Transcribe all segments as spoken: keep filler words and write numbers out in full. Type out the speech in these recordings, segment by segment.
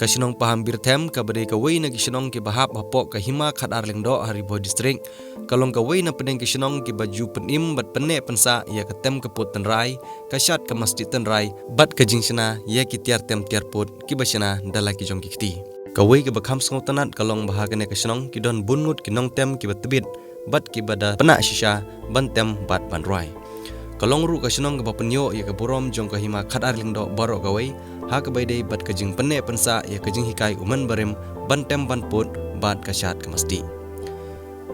Ka shnong Pahambirdhem, kaba dei kawei na ki shnong kiba hap hapoh ka Hima Khatar Lyngdoh ha Ri Bhoi District, ka long kawei na pdeng ki shnong kiba ju pynim bad pynneh pynsah ïa ka tem ka pud tynrai, ka shad ka masti tynrai, bad ka jingshna ïa ki tiar tem tiar pud kiba shna da la ki jong ki kti. Kawei kaba kham sngewtynnat ka long ba ha kane ka shnong ki don bun ngut ki nongtem kiba tbit bad kiba da pynah shisha ban tem bad ban rwai. Ka long ruh ka shnong kaba pynïoh ïa ka burom jong ka Hima Khatar Lyngdoh baroh kawei, ha kaba ïadei bad ka jingpynneh pynsah ïa ka jinghikai u mynbarim ban tem ban pud bad ka shad ka masti.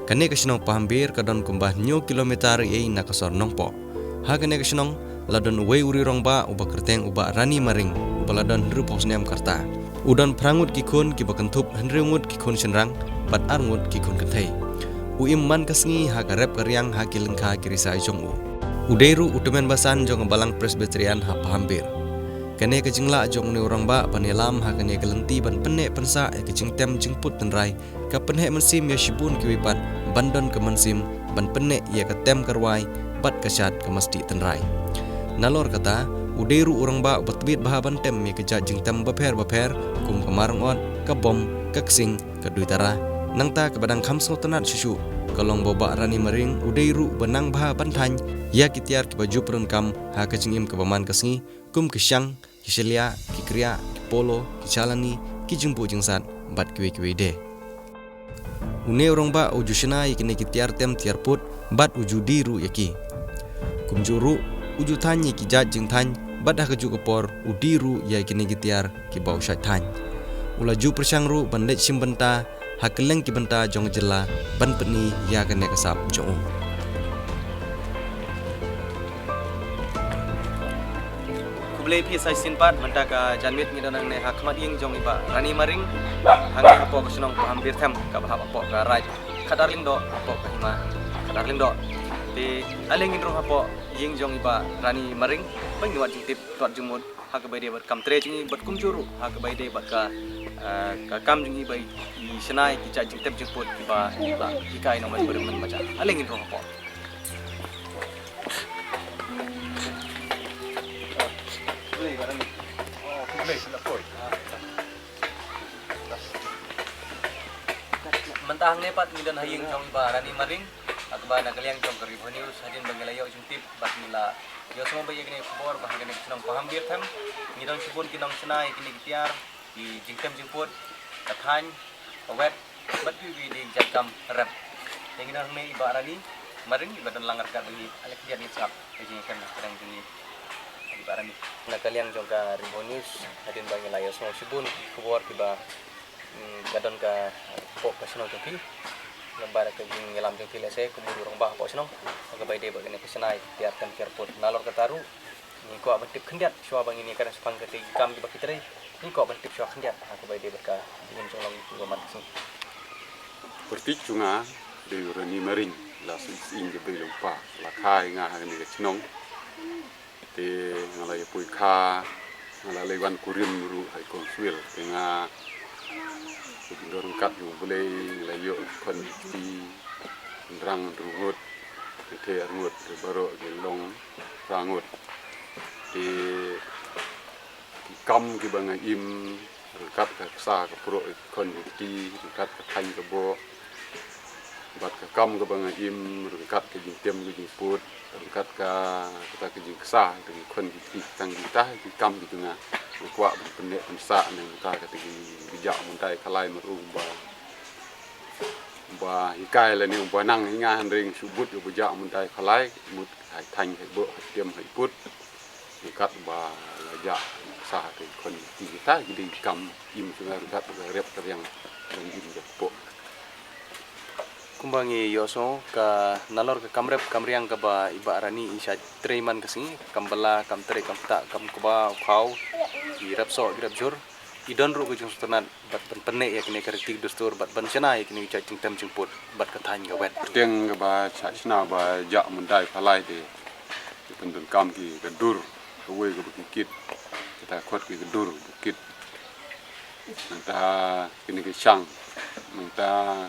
Kane ka shnong Pahambir ka don kumba hynñiew kilometer ei na ka sor Nongpoh. Ha kane ka shnong la don uwei u riewrangbah uba kyrteng u Bah Rani Maring, uba la don hynriewphew snem ka rta. U don phra ngut ki khun kiba kynthup hynriew ngut ki khun shynrang bad ar ngut ki khun kynthei. U im man ka sngi ha ka rep ka riang ha ki lyngkha ki risa jong u. U dei ruh u tymmen basan jong ka Balang Presbyterian ha Pahambir. Kane ka jinglah jong une u rangbah ban ïalam ha kane ka lynti ban pynneh pynsah ïa ka jingtem jingpud tynrai, ka pynheh mynsiem ïa shibun kiwei pat ban don ka mynsiem ban pynneh ïa ka tem ka rwai bad ka shad ka masti tynrai. Nalor kata, u dei ruh u rangbah uba tbit bha ban tem ïa ka jait jingtem bapher bapher, kum ka marong ot, ka bom, ka ksing, ka duitara. Nangta kaba dang kham sngewtynnat shuh shuh ka long ba u Bah Rani Maring u dei ruh ba nang bha ban thaiñ ïa ki tiar kiba ju pyndonkam ha ka jingim kaba man ka sngi, kum ki shang, ki shylliah, ki kriah, ki polo, ki chalani, ki jingbuh jingsat bad kiwei kiwei de. Une u rangbah u ju shna ïa kine ki tiar tem tiar pud bad u ju die ruh ïa ki. Kumjuh ruh u ju thaiñ ïa ki jait jingthaiñ bad ha kajuh ka por u die ruh ïa kine ki tiar kiba u shait thaiñ. U la ju pyrshang ruh ban leit shim bynta ha kylleng ki bynta jong ka jylla ban pyni ïa kane ka sap jong u. Khublei phi sa shisien pat, mynta ka janmiet ngi don hangne ha khmat ïing jong i Bah Rani Maring, hangne hapoh ka shnong Pahambirthem kaba hap hapoh ka Raid Khatar Lyngdoh, hapoh ka Hima Khatar Lyngdoh. Te ale ngin rung hapoh ïing jong i Bah Rani Maring ban ngin wad jingtip, wad jingmut ha kaba ïadei bad kam trei jong i bad kumjuh ruh ha kaba ïadei bad ka, eh, ka kam jong i ba i shna ïa ki jait jingtem jingpud kiba i la hikai na u mynbarim mynbaja. Ale ngin rung hapoh. Mynta hangne pat ngi don ha ïing jong i Bah Rani Maring, ha kaba na ka liang jong ka Ri Bhoi News hadien ba ngi la ïoh jingtip bad ngi la ïohsngew ba ïa kane ka khubor ba ha kane ka shnong Pahambirthem ngi don shibun ki nongshna ïa kine ki tiar, ki jingtem jingpud, ka thaiñ, ka wet, bad kiwei kiwei de ki jait kam rep. Te ngi don hangne i Bah Rani Maring iba don lang ryngkat bad ngi, ale khyndiat ngin sngap ka jingïakren na ka liang jong i Bah Rani. Na ka liang jong ka Ri Bhoi News hadien ba ngi la ïohsngew shibun ki khubor kiba, mm, ka don ka hapoh ka shnong jong phi. Lem bad ka jingïalam jong phi lehse kum u rangbah hapoh shnong ha kaba ïadei bad kane ka shna ïa ki tiar tem tiar pud. Nalor kata ruh ngi kwah ban tip khyndiat shuwa ba ngin ïakren shaphang kata ki kam kiba ki trei. Ngi kwah ban tip shuwa khyndiat ha kaba ïadei bad ka jingim jong long kiba man ka sngi. Pyrthei jong nga dei u Rani Maring, la sngewsih ïa ka bei long pa, la kha ïa nga ha kane ka shnong. Te nga la ïa poi kha, nga la leit wan kurim ruh ha i Kong Swil. Te nga, ka jingdon ryngkat jong U Blei, nga la ïoh khun kti, hynrang hynriew ngut, kynthei ar ngut, te baroh ki long phra ngut. Te ki kam kiba nga im, ryngkat ka ksa ka proh, ki khun ki kti, ryngkat ka thaiñ ka boh, bad ka kam kaba nga im, ryngkat ka jingtem ka jingpud, ryngkat ka, kata ka jingksa, kata ki khun ki kti, tang kita ki kam ki jong nga. Nga kwah ban pynneh pynsah na ka bynta kata ki, ki jah mynta i khalai, mar u ba, ba hikai lane u ba nang ïa nga hynrei shu bud ïa u ba jah mynta i khalai, mut ha i thaiñ ha i boh, ha i tem ha i pud. Ryngkat ba la jah ksa ha ki khun ki kti, kita ki dei ki kam im jong nga ryngkat ba ka rep ka riang jong i im jong ka pop. Kumba ngi ïohsngew ka nalor ka kam rep kam riang kaba i Bah Rani i shait trei man ka sngi, kam bylla, kam trei, kam ktah, kam kba u khaw, ki rep soh, ki rep jhur. I don ruh ka jingsngewtynnat bad ban pynneh ïa kine ka riti ka dustur bad ban shna ïa kine ki jait jingtem jingpud bad ka thaiñ ka wet. Kyrteng kaba shah shna ba jah mynta i khalai te, ki pyndonkam ki ka dur, kawei kaba ki kit, kita khot ki ka dur ba kit. Nangta kine ki shang, nangta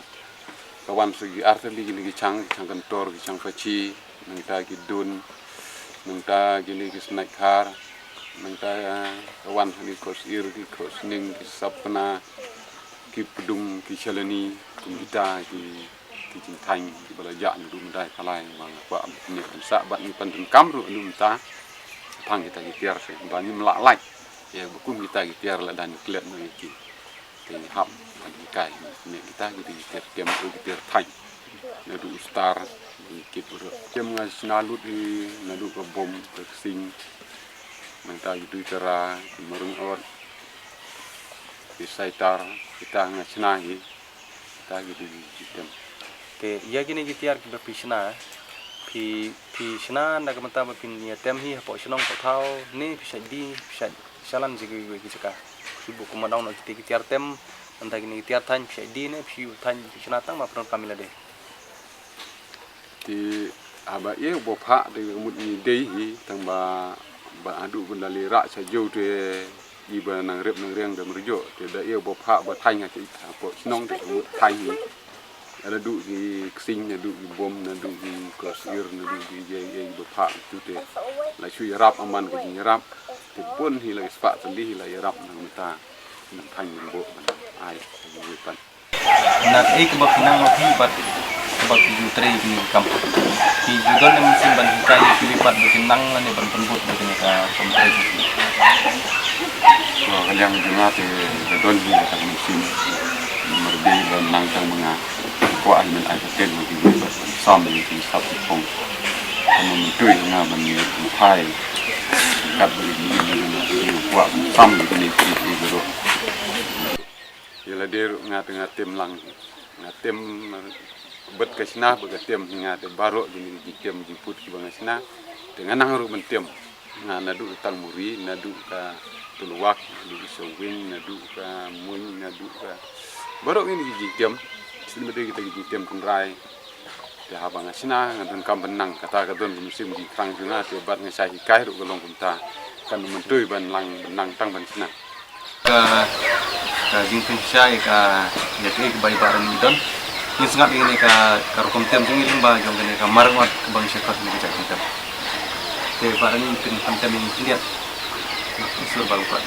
ka wan sa ki artylli kine ki shang, ki shang kyntor, ki shang pachi, nangta ki dun, nangta kine ki snaik khar, Nangta ka wan ha ki khor syier, ki khor sning, ki sapna, ki pdung, ki shalani, kum kita ki, ki jingthaiñ kiba la jah naduh mynta ka lai, ba nga kwah ban sah bad ngi pyndonkam ruh naduh mynta. Tang kita ki tiar, ba ngim lah lait ïa ba kum kita ki tiar lada ngi klet noh ïa ki. Te ngi hap ban hikai ne kita ki dei ki tiar tem, ki tiar thaiñ. Naduh u star, ki kit ruh. Tem nga shna lut hi naduh ka bom, ka ksing. Nangta ki dui tara, ki marung ot, ki saitar, kita nga shna hi. Kita ki dei ki tem. Te ïa kine ki tiar kiba phi shna, phi, phi shna na ka bynta ba phin ïa tem hi hapoh shnong hapoh thaw, ne phi shait die, phi shait shalan jong ki, ki jaka. Phi buh kumno noh kita ki tiar tem, nangta kine ki tiar thaiñ phi shait die ne phi thaiñ phi shna tang ba pyndonkam ïa lade. Te haba ïa u ba phah te ka mut ngi dei hi tang ba, ba haduh ban da leit rah sha jew te i ba nang rep nang riang da myrjoh te da ïa u ba phah ba thaiñ ha ki hapoh shnong te ka mut thaiñ hi. Naduh ki ksing, naduh ki bom, naduh ki khor syier, naduh ki ïa, ïa ba phah tu te la shu ïarap, amman ka jingïarap te bun hi la ki spah tylli hi la ïarap nang mynta. Nang thaiñ nang buh ban ai ha ki pan. Na kaei kaba phi nang ma phi bad kaba phi ju trei kine ki kam? Phi ju don ne mynsiem ban hikai ïa kiwei pat ba kin nang lane ban pynbud ïa kine ka kam trei? Ka liang jong nga te ka don hi ka mynsiem marwei ban nang tang ma nga. Kwah hi ban ai pateng ma kiwei pat ban sam ïa ki sap ki phong. Ka myntoi nga ban ïa ki phai kat ba ïa ki kwah ban sam ïa kine ki, ki, ki ruh. Ïa lade ruh nga te nga tem lang. Nga tem bad ka shna bad ka tem, nga te baroh kine ki jingtem jingput kiba nga shna te nga nang ruh ban tem. Nga naduh ka tang muri, naduh ka tulwak, naduh ka sawing, naduh ka muiñ, naduh ka baroh kine ki jingtem. Shisien ba dei kita ki jingtem tynrai. Te haba nga shna nga donkam ban nang, kata ka don ka mynsiem jingthrang jong nga, te bad nga shah hikai ruh ka long kumta. Kan myntoi ban lang, ban nang tang ban shna. Ka, ka jingpynshai ka ïa kaei kaba i Bah Rani i don. Ngin sngap ïa kane ka, ka rukom tem jong i lyngba jong kane ka marngot kaba ngi shah khot kane ka jait tem. Te Bah Rani phin, phin tem ïa ngi khyndiat. Ïa ka sur ba rukom.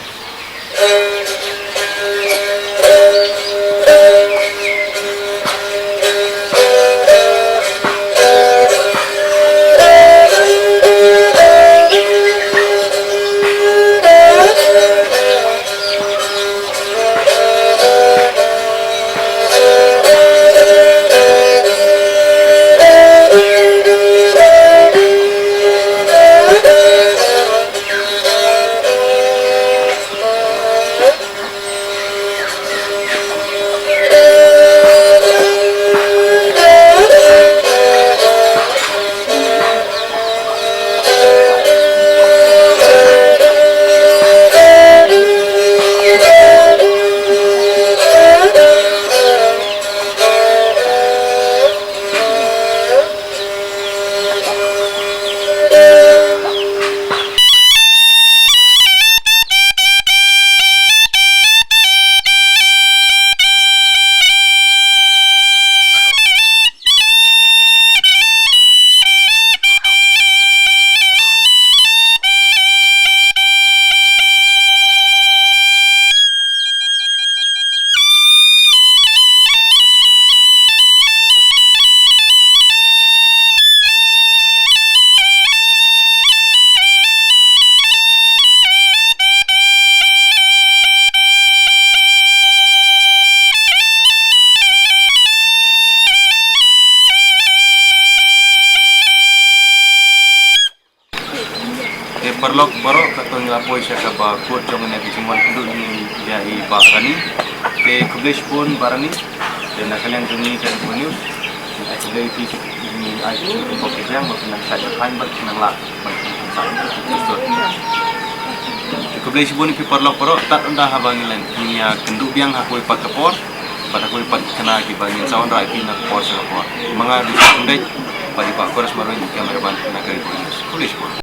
Te paralok baroh, katto ngi la poi sha kaba kut jong kane ka jingwan kynduh jong ngi ïa i Bah Rani. Te khublei shibun Bah Rani. Te na ka liang jong ngi ka News, ai khublei ïa phi, ngi ai ka jingkyrkhu ka jingkyrkhu ba phi nang shait ban thaiñ bad phi nang lah ban thaiñ. Te khublei shibun ïa phi paralok baroh, tad ynda haba ngin ïa kynduh biang ha kawei pat ka por bad ha kawei pat ki khynnah kiba ngin sa wanrah ïa phi na ka por sha ka por. Ma nga Richard Khyndait bad i Bah Koras Marwein, cameraman na ka Ri News. Khublei shibun.